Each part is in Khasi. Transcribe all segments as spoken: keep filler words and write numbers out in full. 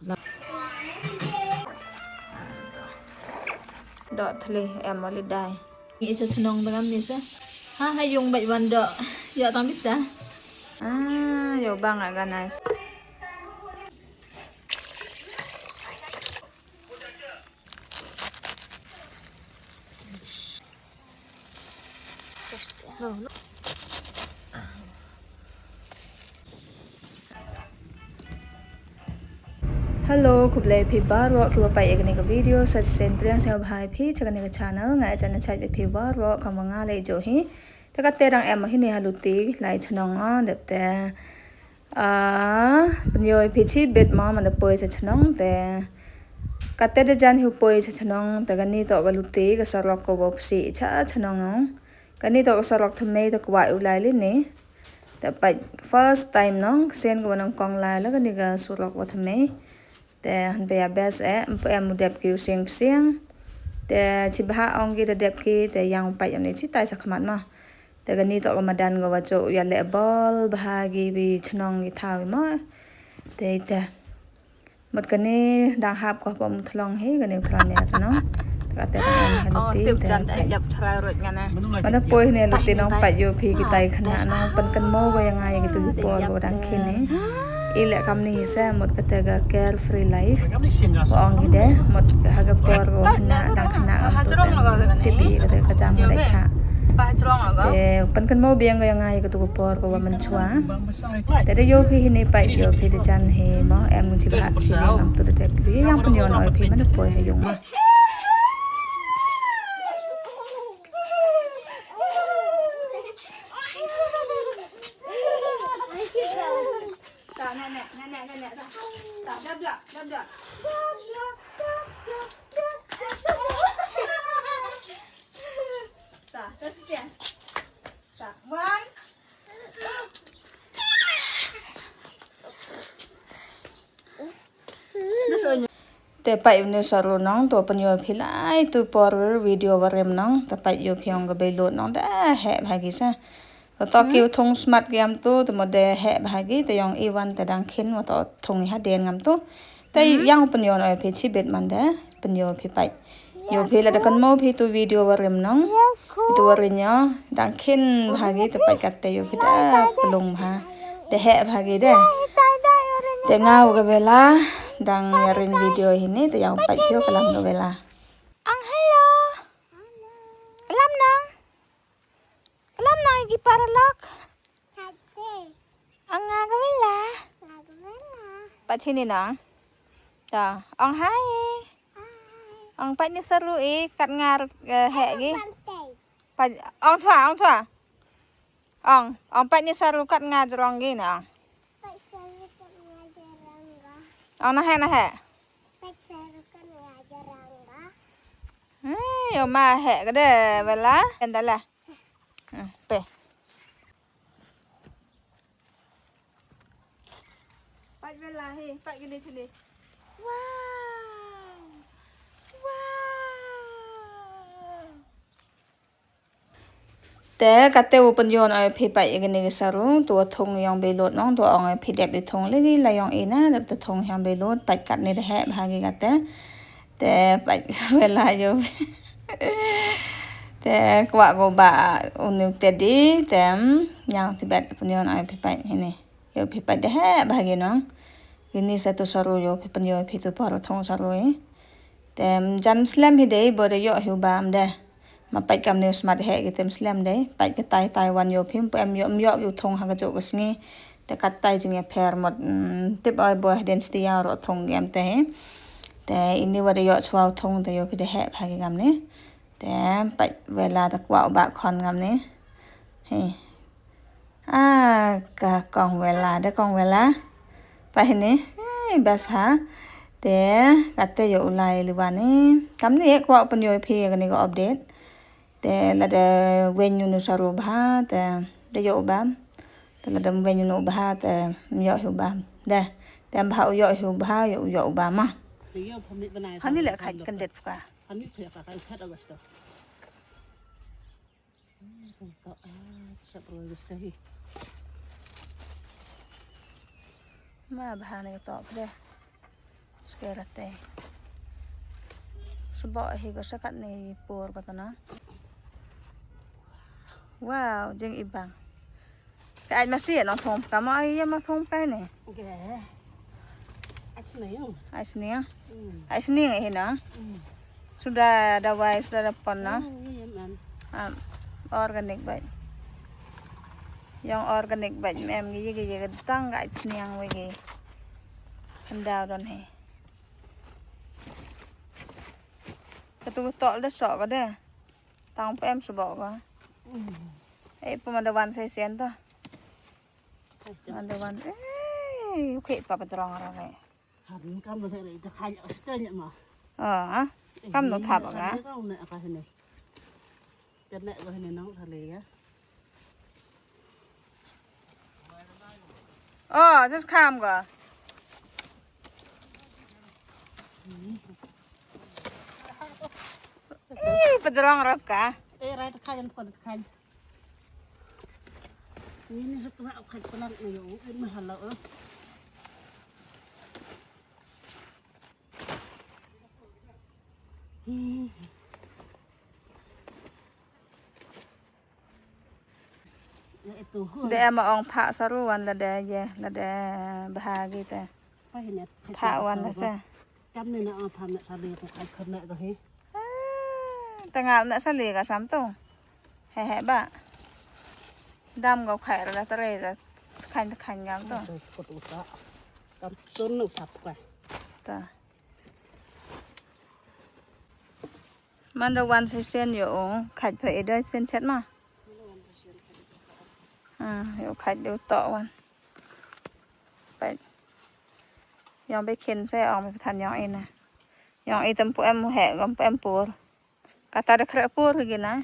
Doh thli em oli dai. Ngi sa chnong tang am ni sa. Ha ha yung bait wan doh. Ya tang bisa. Ah, yo bang aga nice. Hello, khublei phi baroh kiwa peit ïa kane ka video, sa shisien pdiang sngewbha ïa phi cha kane ka channel, nga jan na chait ïa phi baroh, kam wa nga leh joh hi. Te kate dang em hi ne ha luti, lai chnong o, dep te. Ah, pynyoh ïa phi chi bit mo, man da poi cha chnong te. Kate da jan hi u poi cha chnong te, kani toh ka luti, ka surok ka wa psi cha chnong o. Kani toh ka surok thymmei te kwah u lai li ni. Te pait first time nong, sien ka wa nang kong lai la kani ka surok wa thymmei. Te han pe ya bes eh, em u dep ki u sieng psieng. Te chi bha ong ki da dep ki, te yang pait ong ni chi tai sa khmat mo. Te kani toh ka madan ka wa chok ya leh bol bha ki bi chnong ki thaw mo. Te te. Mut kani dang hap ko pom thlong hi kani u pramer nong. Te kate dang em ha luti te pait. Mana poi ne luti nong pait yo phi ki tai khana nong pynkan mo wa ya nga ya ki tu ki por ko dang khin ni. I leh kam ni hi sa mut kate ka carefree life. Wa ong ki de mut ha ka por ko khana dang khana am tu te. Tipi kate ka jam ko dai kha. Te pynkan mo biang ko ya nga ya ki tu ki por ko wa mynchwa. Te da yo phi hi ni pait yo phi da jan hi mo em chi bha chi ni ngam tu da dep ki yang pynyoh oi phi mana poi ha yung mo. One. Te pait uni u saru nong to pynyoh phi lai tu por video wa rim nong te pait yo phi ong ka bei lut nong da heh bha ki sa. To ki u thung smat ki am tu te mo da heh bha ki te yong i wan te dang khin wa to thung i ha den ngam tu. Te yang pynyoh oi phi chi bit man da pynyoh phi pait. Yo phi la da kan mo phi tu video wa rim nong. Yes, cool. Tu wa rim yo dang khin bha ki te pait kat te yo phi da plung bha. Te heh bha ki de. Te nga u ka bela dang ya rin video hi ni te yang pait yo ka lam ka bela. Ang hello. Ka lam nang. Ka lam nang ki paralok. Ang nga ka bela. Pat chi ni nang. Ta, ang hai. Ang pat ni saru i kat nga eh, heh gi. Pat ang chwa, ang chwa. Ang, ang pat ni saru kat nga jrong gi na. Ang na heh na heh. Eh, yo ma heh ka de bela. Enda la. Hmm, pe. Pat bela hi, pat gini chini. Wow. Wow. Te kate u pynyoh oi phi pait ïa kane ka saru tu thung yong bei lut nong tu ong oi phi dep di thung le ni la yong ina dep tu thung yong bei lut pait kat ni da heh bha ki kate. Te pait bela yo. Te kwah ko ba uni te di te yang tibet pynyoh oi phi pait hi ni. Yo phi pat de heh bha gi nong. Gini sa tu saru yo phi pynyoh phi tu por thung saru i. Te jam slem hi de bo de yo hi u bam de. Ma pat kam ne smat heh gi tem slem de. Pat ka tai tai wan yo phi em yo em yo ki u thung ha ka jo ka sngi. Te kat tai jing ya pher mot tip oi bo den sti ya ro thung gi am te hi. Te ini wa de yo chwa u thung te yo phi de heh bha gi kam ne. Te pat wela te kwah u ba khon ngam ne. Hi. Ah, ka kong wela, da kong wela. Pa hini, eh, bas ha. Te, kate yo ulai liwani. Kam ni ek wa open yo phi kani ko update. Te, lada wen yu nu saru bha, te, da yo ubam. Te, lada wen yu nu bha, te, yo hi ubam. Da, te, bha u yo hi ubha, yo, yo ubam ma. Hani le khai kandet ka. Hani le khai kandet ka. Ma bha ne tok de. Skerate. Sboh hi ko sa katne por ko tana. Wow, jing ibang. Ka ai masi no thong ka ma ai ya ma thong pa ne. Ge. Ai sniang. Ai sniang. Hmm. Ai sniang hi na. Hmm. Suda dawai, suda da pon na. Oh, iya, iya, man. Um, organic bai. Yang organic bai mem gi gi gi tang ka ai sniang wi gi. Kandau don hi. Ka tu tol da sok ka de. Tang pem sboh ka. Hmm. Eh, pun ada wan sa sien ta. Ada wan. Eh, okay, pa pa jrong ra re. Han kam no re da khai sta nya ma. Ah, kam no thap ka. Kam no ka hene. Kan ne ka hene nong thale ya. Oh, just kam ka. Eh, pa jrong rap ka. Eh, rai ta khai an pon ta khai. Ni ni suk na khai pelang ni yo, eh, mahal lah, eh. Hmm. Ya, itu, huh. De ma ong pha saru wan la de ye, la de bahagi te. Pha wan la sa. Kam ni na ong pha na sali ko khai khon na ko hi. Ah, tengah na sali ka sam tu. He he ba. Dam ko khai ra la tare ta. Khan khan ngam tu. Ko tu ta. Kam sun nu thap ka. Ta. Manda wan sa sien yo o, khat pha e doi sien chet ma. Ah, yo khat do to wan. Pait. Yong be khin sa ong be than yong e na. Yong e tam pu em mu he gom pu em pur. Kata da khreh pur gi na.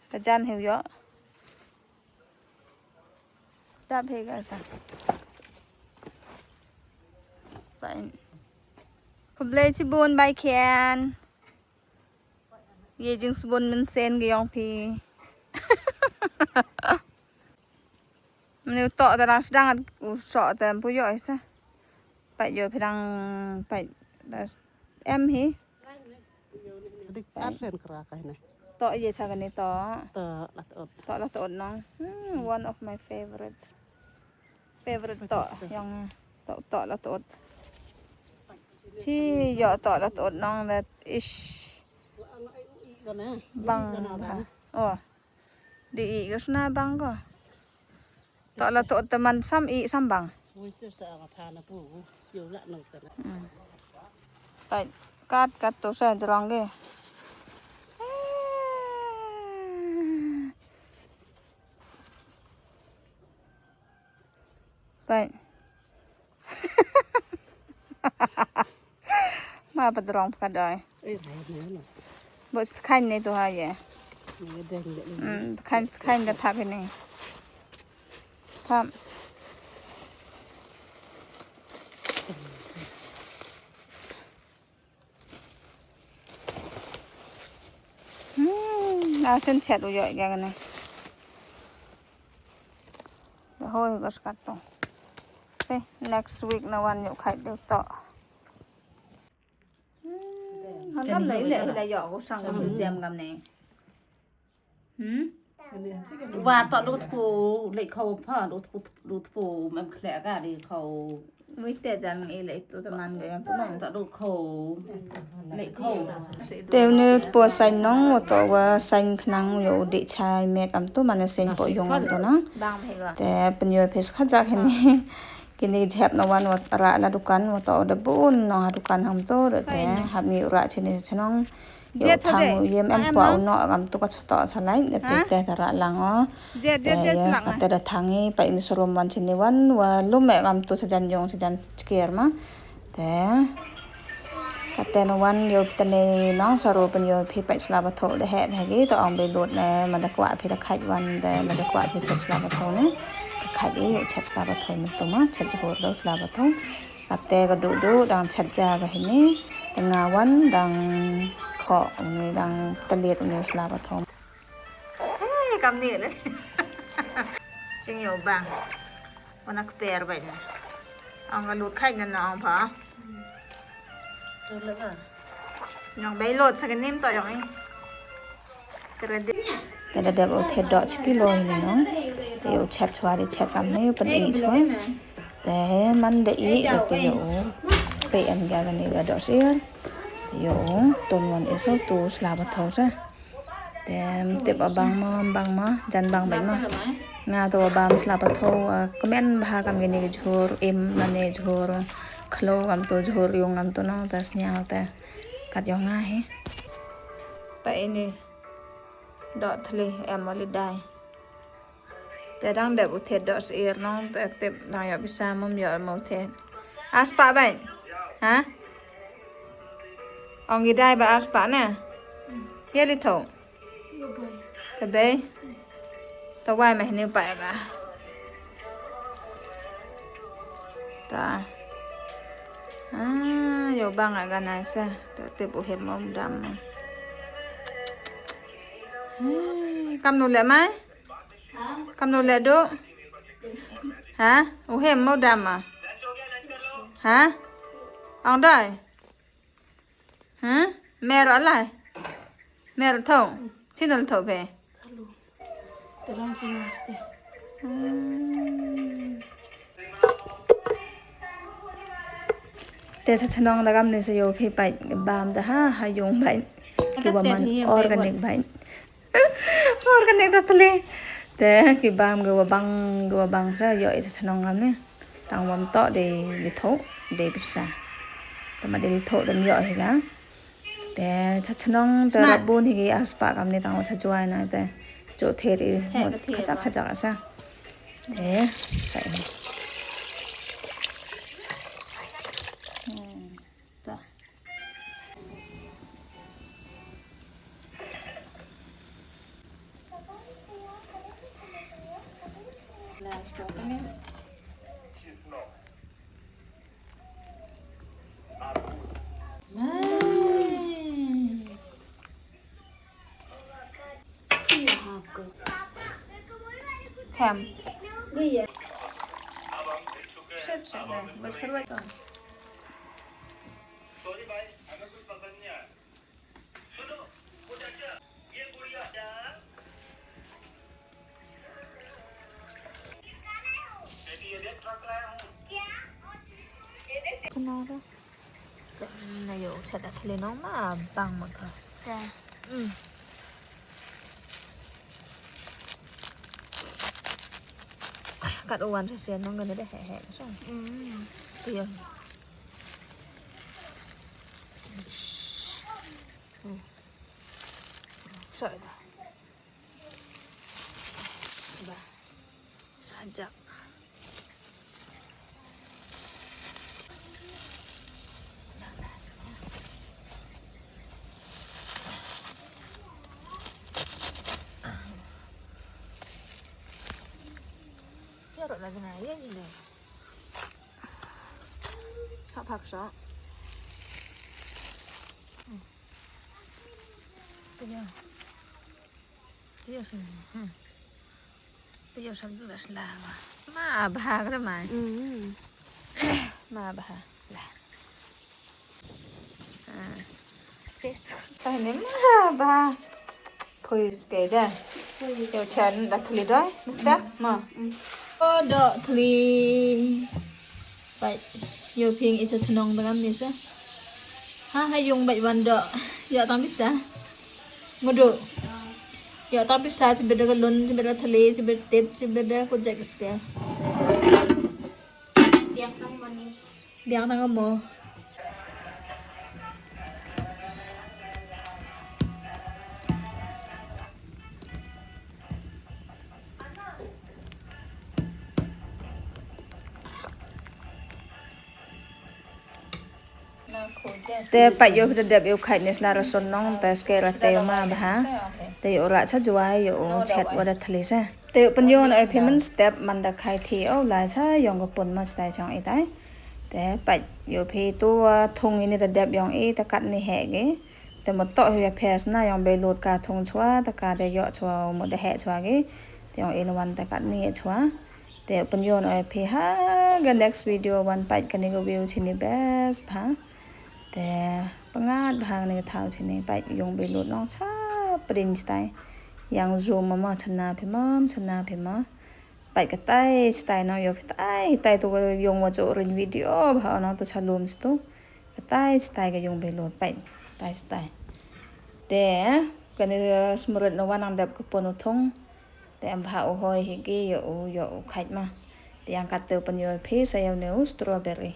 Ta jan hiu yo. Dap hi ka sa. Fine. Khublei chibun bai khian. Ye jing sibun mynsen ki yong phi. Menu to ta dang sdang u so ta pu yo isa. Pat yo phi dang pat da em hi. Dik arsen kra ka hine. To ye cha kane to. To la to. To la to nong. Hmm, one of my favorite. Favorite to yang to to la to. Chi yo to la to nong that ish. Bang. Oh. Di i gas na bang ko. To la to teman sam i sam bang. Hmm. Kat kat to sa jrong ge. Pai. Ma pa jrong pa doi. Bo sit khain ne to ha ye. Hmm, khain sit khain da thap ne. Thap. Hmm, a sen chet u yo ya ne. Hoi bas kato. Okay, next week na wan yo khai de to. Hmm, hanam na ile ile yo ko sang ko jam gam ne. Hmm? Wa to lut ko le ko pa lut ko lut ko mem khle ga de ko. Wei te jan ile to teman ga yang to man to lut ko le ko. Te une po sain nong wa to wa sain khnang yo de chai me kam to man sain po yong am to nang. Te pen yo phes kha jak hini. Kini jep na wan wa ra la dukan wa to da bun nong ha dukan ham to de te hap ni ra chini chnong. Yo thang u yem em kwa u no gam tu ka chto cha lai de te te ta ra lang o. Te ya ka te da thang i pa in sorom wan chini wan wa lum e gam tu cha jan yong cha jan chkier ma. Te ka te no wan yo phi tane nong saro pen yo phi pa sla ba tho de he he gi to ong be lut ne ma da kwa phi da khaj wan de ma da kwa phi cha sla ba tho ne. Khaj i yo cha sla ba tho mi to ma cha jhur do sla ba tho. Ate ka du du dang chat ja ka hini. Tanga wan dang kho ni dang taliat ni sla ba thong. Hey, kam ni le. Ching yo bang. Wana kper ba ni. Ong ka lut khaid ngan ong pha. Lut le ba. Nong bei lut sa ka nim to yong i. Kredit. Te da dep u thied doh chi kilo hi ne nong. Te u chet chwa di chet kam ne u pyn i chwa. Te man da i da te yo u. Pe em ga ne ga doh sir. Te yo u tun wan i so tu sla ba thau sa. Te tip a bang mo, bang mo, jan bang bang mo. Nga to bam sla pa tho, kmen bha kam kine ki jhur im mane jhur khlo kam to jhur yung kam to nong ta sniaw ta kat yong nga hi. Pa ini doh thli em oli dai. Te dang dep u thied doh sir nong te tip dang ïoh pisa mum ïoh mo thied. Ar spah bait. Ha? Ong i dai ba ar spah ne? Ïa li tho. Te bei. Te wai meh ni pa ba. Ta. Ah, yo bang aga nai sa. Te tip u hem mom dam. Hmm, kam nu le mai? Kam nu le du? Ha? U hem mo dam ma? Ha? Ong dai? Ha? Mer alai? Mer tho? Chin al tho pe? Hmm. Te cha chnong da gam ne sa yo phi pai bam da ha ha yung bai. Ki ba man organic bai. Organic da thli. Te ki bam ki ba bang ki ba bang sa yo i cha chnong gam ne. Tang wam to de li tho de pisa. Te ma de li tho de yo hi ga. Te cha chnong te rap bun hi gi ar spah kam ni tang cha juai na te. Chu the ri mut kachak kachak sa. Te sa ni. Hmm, ta. Last one. Hem. Shit, shit, ne. Bas kharwai to. Kenapa? Kena yo chat dah kali nong ma bang ma ka. Ya. Hmm. Kat uwan sa sian nong kena deh he he so. Hmm. Iya. Hmm. So dah. Ba. Sajak. Ïa rot la jngai ïa ni le. Hap hak so. Pia. Pia. Hmm. Pia sa la sla ba. Ma bha ka mai. Hmm. Ma bha. La. Ah. Pia. Ta ne ma bha. Pui ske da. Pui. Yo chan da thli doi, mister. Ma. Hmm. O do thli. Bai, ïoh phi ïa i cha chnong da ngam ni sa. Ha, ha yung bai wan do. Ïoh tang pisa. Ngudu. Ïoh tang pisa, chi bit da ka lun, chi bit da thli, chi bit tit, chi bit da kujek ske. Biang tang mani. Biang tang mo. Te pat ïoh da dep ïoh khait ne sla rason nong te ske ra te ma bha. Te ïoh ra cha jwai ïoh chet wa da thli sa. Te ïoh pynïoh na phi man step man da khai thi o la cha yong ko pun ma stai chong i tai. Te pat ïoh phi tu thung ini da dep yong i te kat ni he ge. Te mo to hi ya phes na yong bei lut ka thung chwa te ka de ïoh chwa mo da he chwa ge. Te yong i na wan te kat ni chwa. Te pynïoh na phi ha ka next video wan peit kane ka view chini best bha. Te pyngngad bha kane ka thaw chini, peit yung beit lut nong cha prin chitai. Ïang zoom ma ma chana phi mam chana phi ma. Peit katai chitai nong ïoh phi tai tai tu ka yung wa chu ring video bha nong tu cha lum stu. Katai chitai ka yung beit lut peit tai chitai. Te kane ka smrut no wan nang dep ka pun u thung. Te em bha u hoi hi ki ïoh u ïoh u khait ma. Te ïang kat te u pynïoh phi sa ïoh ne u strawberry.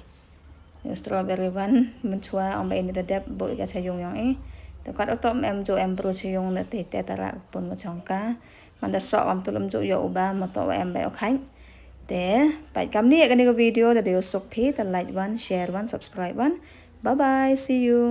Ne u strawberry wan mynchwa ong ba ini da dep bu ka cha yung yong i. Te kat u tom em ju em bru cha yung ne te te tara ka pun ka chong ka. Man da sok am tulum ju ïoh u ba ma to em ba u khait. Te peit kam ni kane ka video da dei u suk phi te like wan share wan subscribe wan. Bye bye, see you.